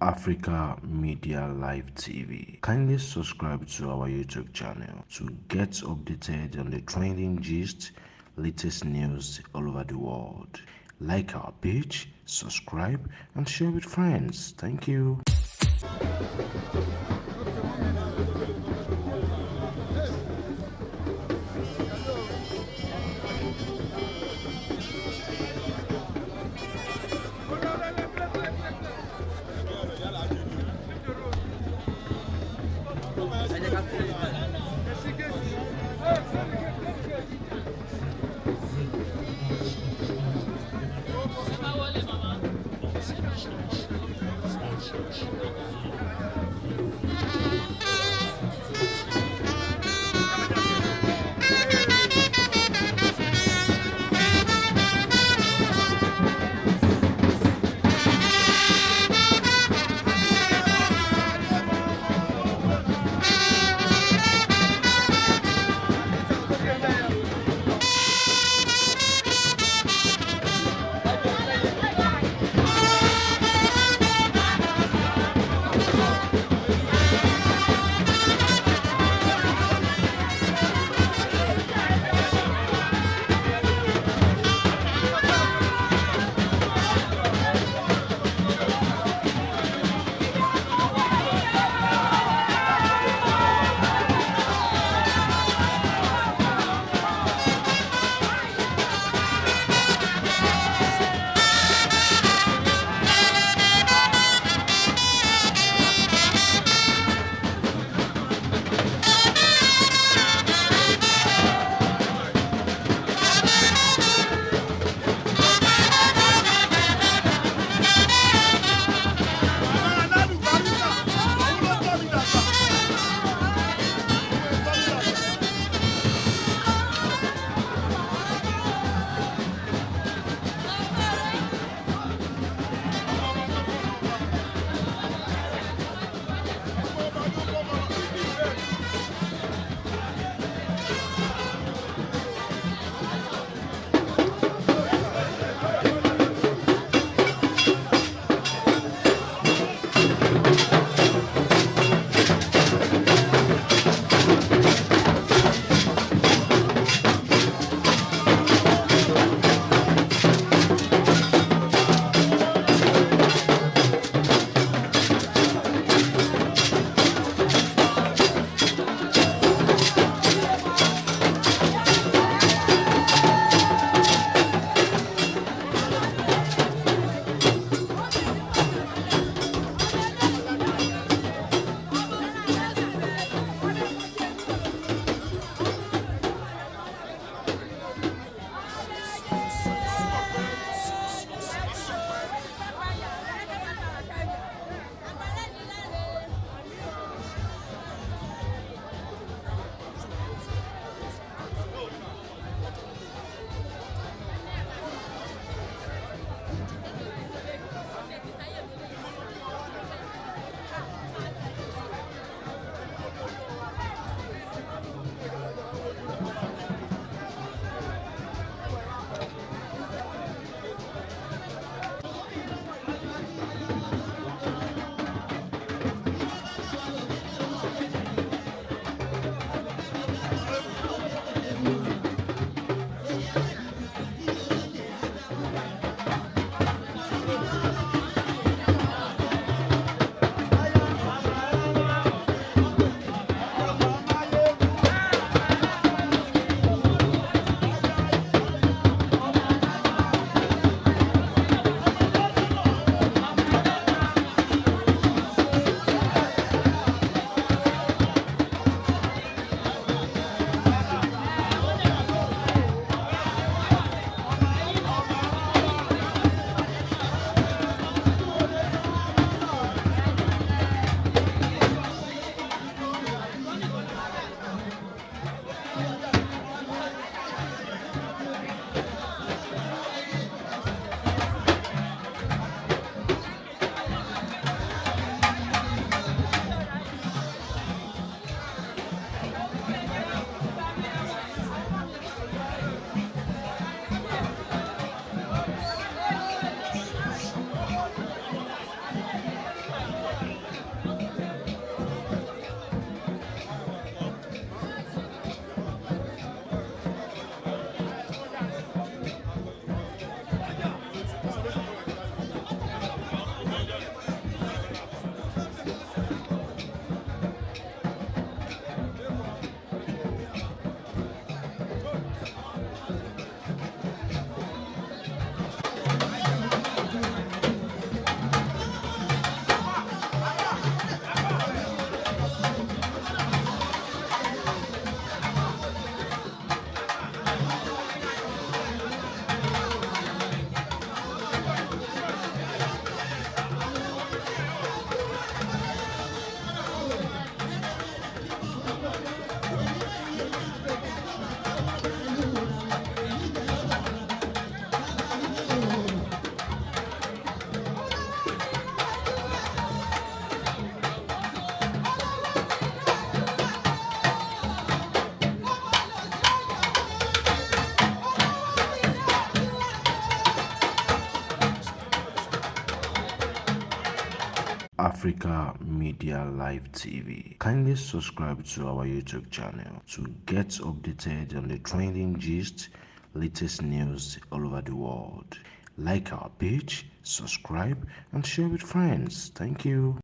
Africa Media Live TV. Kindly subscribe to our YouTube channel to get updated on the trending gist, latest news all over the world. Like our page, subscribe, and share with friends. Thank you. Africa Media Live TV. Kindly subscribe to our YouTube channel to get updated on the trending gist, latest news all over the world. Like our page, subscribe, and share with friends. Thank you.